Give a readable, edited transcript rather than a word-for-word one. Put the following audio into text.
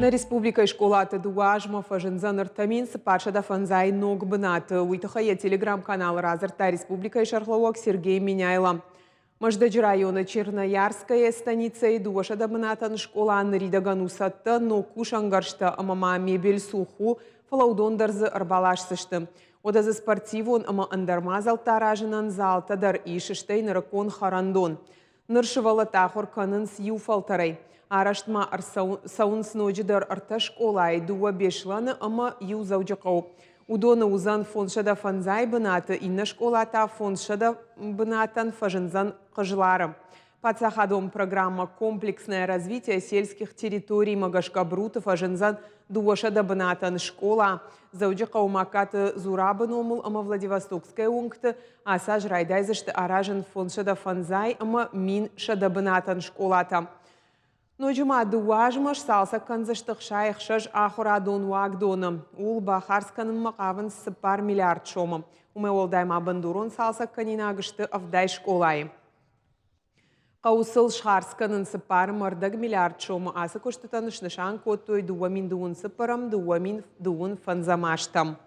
Нӕ республикӕйы скъолаты дыууӕ азмӕ фӕзындзӕн 3450 ног бынаты. Уый тыххӕй йӕ телеграм-каналы радзырдта республикӕйы сӕргълӕууӕг Сергей Меняйло. Мӕздӕджы районы Черноярская станицӕйы 200 бынатӕн скъола ныридӕгӕн у цӕттӕ, ног кусӕнгӕрзтӕ ӕмӕ ма мебель цух у, фӕлӕ уыдон дӕр дзы ӕрбаласдзысты. Уӕдӕ дзы спортивон ӕмӕ ӕндӕр мадзӕлттӕ аразынӕн залтӕ дӕр ис, стӕй нырыккон хӕрӕндон. Ныр сывӕллӕттӕ ахуыр кӕнынц иу фӕлтӕрӕй. Арӕзт ма ӕрцӕуынц ноджыдӕр ӕртӕ скъолайы, дыууӕ Беслӕны ӕмӕ иу Дзӕуджыхъӕуы. Уыдоны уыдзӕн 550 бынаты, иннӕ скъола та 500 бынатӕн фӕзындзӕн Хъызлары. Паддзахадон программӕ «Комплексное развитие сельских территорий»-мӕ гӕсгӕ Бруты фӕзындзӕн 200 бынатӕн скъола. Дзӕуджыхъӕуы Магкаты Зурабы номыл ӕмӕ Владивостокская уынгты ацы аз райдайдзысты аразын 550 ӕмӕ 1100 бынатӕн скъолатӕ. Ноджы ма дыууӕ азмӕ сцалцӕг кӕндзысты 66 ахуырадон уагдоны. Ууыл бахардз кӕнынмӕ хъавынц 4 миллиард сомы. Уымӕй уӕлдай ма бындурон цалцӕгкӕнинаг сты 70 скъолайы. Хъӕуы сыл схардз кӕнын цыппар ӕмӕ ӕрдӕг миллиард сомы. Ацы куыстытӕн снысан кодтой 2024-ӕм, 2025 азтӕм.